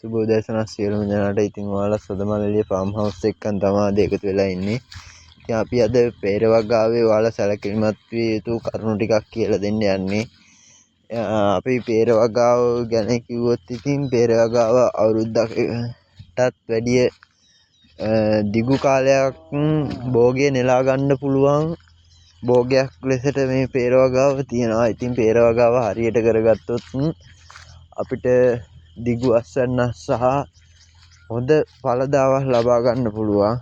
සුබ උදෑසනක් සියලුම දෙනාට. ඉතින් ඔයාලා සොදමල්ලිය ෆාම් හවුස් එක්කන් තමයි අද එකතු වෙලා ඉන්නේ. ඉතින් අපි අද පේර වගාවේ ඔයාලා සැලකිලිමත් විය යුතු කරුණු ටිකක් කියලා දෙන්න යන්නේ. අපි පේර වගාව ගැන කිව්වොත් ඉතින් පේර වගාව අවුරුද්දකටත් වැඩිය දිගු කාලයක් භෝගය නෙලා ගන්න පුළුවන් භෝගයක් ලෙසට මේ පේර වගාව තියෙනවා. ඉතින් පේර වගාව හරියට කරගත්තොත් අපිට දිගු අස්වැන්නක් සහ හොඳ ඵලදාවක් ලබා ගන්න පුළුවන්.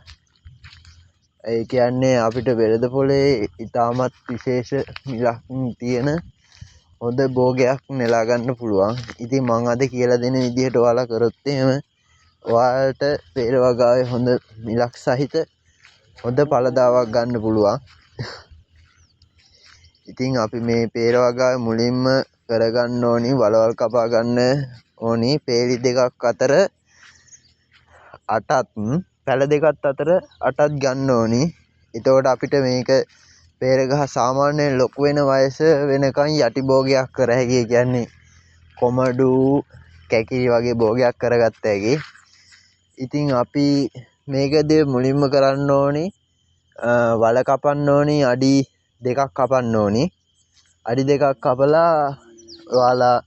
ඒ කියන්නේ අපිට වෙළඳ පොලේ ඉතාමත් විශේෂ මිලක් තියෙන හොඳ භෝගයක් නෙලා ගන්න පුළුවන්. ඉතින් මං අද කියලා දෙන විදිහට ඔයාලා කරොත් එහෙම ඔයාලට පේර වගාවේ හොඳ මිලක් සහිත හොඳ ඵලදාවක් ගන්න පුළුවන්. ඉතින් අපි මේ පේර වගාවේ මුලින්ම කරගන්න ඕනි වලවල් කපා ගන්න ඕනි පේලි දෙකක් අතර අටත් පැල දෙකත් අතර අටත් ගන්න ඕනි. එතකොට අපිට මේක පේර ගහ සාමාන්‍යයෙන් ලොකු වෙන වයස වෙනකන් යටි භෝගයක් කර හැකි. ඒ කියන්නේ කොමඩු කැකිරි වගේ භෝගයක් කරගත්ත හැකි. ඉතින් අපි මේකදී මුලින්ම කරන්න ඕනි වල කපන්න ඕනි අඩි දෙකක් කපන්න ඕනි. අඩි දෙකක් කපලා ඔයාලා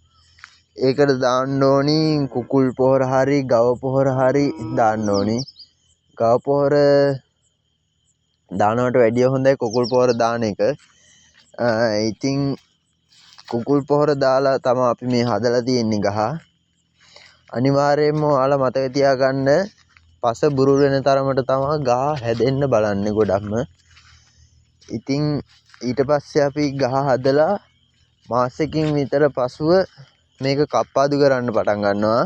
ඒකට දාන්න ඕනි කුකුල් පොහොර හරි ගව පොහොර හරි දාන්න ඕනි. ගව පොහොර දානවට වැඩිය හොඳයි කුකුල් පොහොර දාන එක. ඉතින් කුකුල් පොහොර දාලා තමයි අපි මේ හදලා තියෙන්නේ ගහ. අනිවාර්යයෙන්ම ඔයාලා මතක තියාගන්න පස බුරුල් වෙන තරමට තමයි ගහ හැදෙන්න බලන්නේ ගොඩක්ම. ඉතින් ඊට පස්සේ අපි ගහ හදලා මාසෙකින් විතර පසුව මේක කප්පාදු කරන්න පටන් ගන්නවා.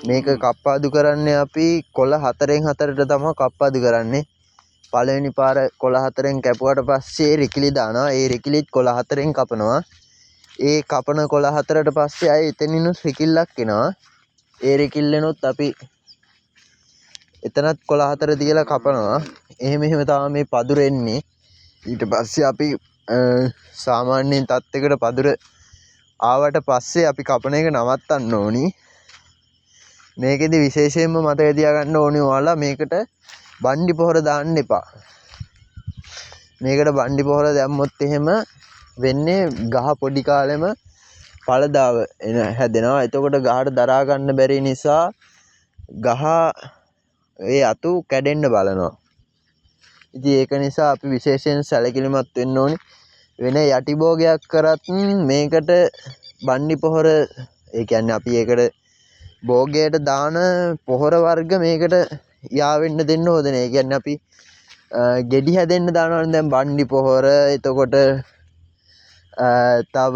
මේක කප්පාදු කරන්නේ අපි කොළ හතරෙන් හතරට තමයි කප්පාදු කරන්නේ. පළවෙනි පාර කොළ හතරෙන් කැපුවට පස්සේ රිකිලි දානවා. ඒ රිකිලිත් කොළ හතරෙන් කපනවා. ඒ කපන කොළ හතරට පස්සේ ආයේ එතනිනුත් රිකිල්ලක් එනවා. ඒ රිකිල්ලෙනුත් අපි එතනත් කොළ හතර තියලා කපනවා. එහෙම එහෙම තමයි මේ පදුර එන්නේ. ඊට පස්සේ අපි සාමාන්‍යයෙන් තත්ත්වයකට පදුර ආවට පස්සේ අපි කපන එක නවත්තන්න ඕනි. මේකෙදි විශේෂයෙන්ම මතක තියාගන්න ඕනි ඔයාලා මේකට බණ්ඩි පොහොර දාන්න එපා. මේකට බණ්ඩි පොහොර දැම්මොත් එහෙම වෙන්නේ ගහ පොඩි කාලෙම පළදාව එන හැදෙනවා. එතකොට ගහට දරා ගන්න බැරි නිසා ගහ ඒ අතු කැඩෙන්න බලනවා. ඉතින් ඒක නිසා අපි විශේෂයෙන් සැලකිලිමත් වෙන්න ඕනි. වෙන යටි භෝගයක් කරත් මේකට බණ්ඩි පොහොර, ඒ කියන්නේ අපි ඒකට භෝගයට දාන පොහොර වර්ග මේකට යාවෙන්න දෙන්න හොඳ නෑ. ඒ කියන්නේ අපි ගෙඩි හැදෙන්න දානවනේ දැන් බණ්ඩි පොහොර, එතකොට තව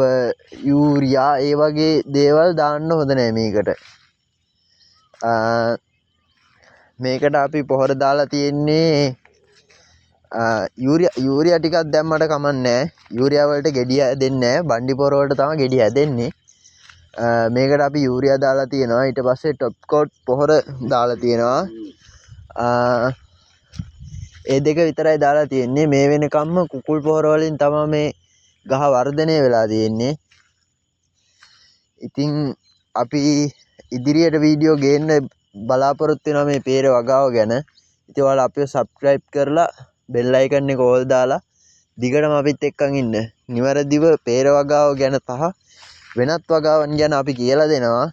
යූරියා ඒ වගේ දේවල් දාන්න හොඳ නෑ මේකට. මේකට අපි පොහොර දාලා තියෙන්නේ යූරියා ටිකක් දැම්මට කමක් නෑ. යූරියා වලට ගෙඩි හැදෙන්නේ නෑ. බණ්ඩි පොහොර වලට තමයි ගෙඩි හැදෙන්නේ. මේකට අපි යූරියා දාලා තියෙනවා. ඊට පස්සේ ටොප් කෝට් පොහොර දාලා තියෙනවා. ඒ දෙක විතරයි දාලා තියෙන්නේ. මේ වෙනකම්ම කුකුල් පොහොර වලින් තමයි මේ ගහ වර්ධනය වෙලා තියෙන්නේ. ඉතින් අපි ඉදිරියට වීඩියෝ ගේන්න බලාපොරොත්තු වෙනවා මේ පේර වගාව ගැන. ඉතින් ඔයාලා අපිව සබ්ස්ක්‍රයිබ් කරලා බෙල් අයිකන් එක ඕල් දාලා දිගටම අපිත් එක්කන් ඉන්න. නිවැරදිව පේර වගාව ගැන සහ වෙනත් වගාවන් ගැන අපි කියලා දෙනවා.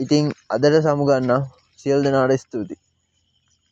ඉතින් අදට සමුගන්නවා. සියලු දෙනාට ස්තුතියි.